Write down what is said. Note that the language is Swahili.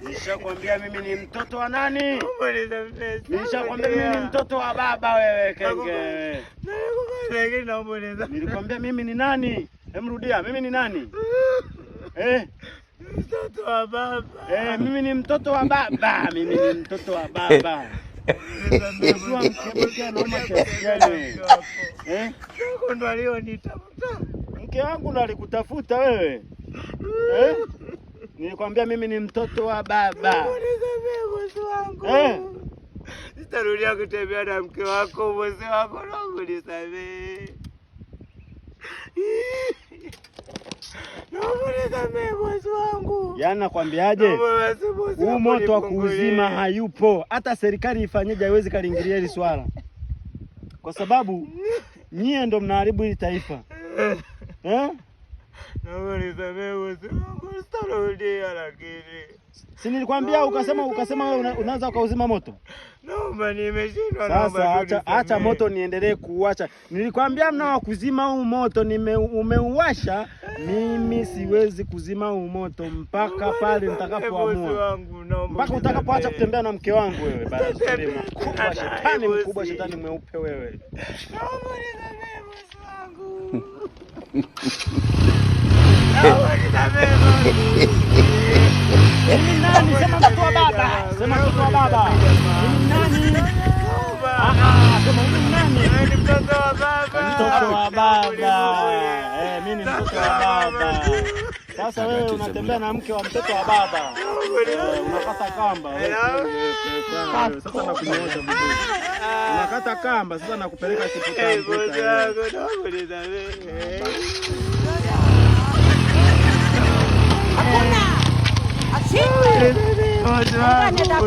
Nishakwambia mimi ni mtoto wa nani? Nishakwambia mimi ni mtoto wa baba wewe kenge. Nilikwambia mimi ni nani? Emrudia, mimi ni nani? Eh? Mtoto wa baba. Eh, mimi ni mtoto wa baba. Mimi ni mtoto wa baba. Ukiwa mke anauma kiasi gani? Eh? Ndo alionitafuta. Mke wangu ndo alikutafuta wewe. Eh? Nilikwambia mimi ni mtoto wa baba. Unisamehe bosi wangu. Eh? Sitarudia kutembea na mke wako, bosi wako, naomba unisamehe. Naomba unisamehe bosi wangu. Yaani nakwambiaje? Naomba basi bosi Huu wangu moto wa unifungulie. kuuzima hayupo. Hata serikali ifanyeje haiwezi kaliingilia hili swala, kwa sababu nyie ndo mnaharibu hili taifa eh? Naomba unisamehe bosi wangu, sitarudia lakini. Si nilikwambia ukasema wewe unaanza ukauzima moto. Naomba, nimeshindwa, naomba Sasa tu acha unisamehe. moto niendelee kuuacha. Nilikwambia mna wa kuzima huu moto, umeuwasha. Mimi siwezi kuzima huu moto mpaka pale Bosi nitakapoamua, wangu, naomba mpaka utakapoacha unisamehe. kutembea na mke wangu wewe. Barazuri mkubwa, Tena shetani bosi. mkubwa, shetani mweupe wewe. Naomba unisamehe bosi wangu. Naomba unisamehe bosi. Mimi nani? Sema mtoto wa baba. Sema mtoto wa baba. Mimi nani? Ah, ah, sema mimi nani? Wewe ni mtoto wa baba. Mtoto wa baba. Eh, mimi ni mtoto wa baba. Sasa wewe unatembea na mke wa mtoto wa baba. Eh, unakata kamba. Wewe, wewe, sasa nakunyoosha vizuri. Unakata kamba, sasa nakupeleka Eh, kiputa bosi mputa. wangu, naomba unisamehe. Hakuna. Ashindwe. Bosi wangu.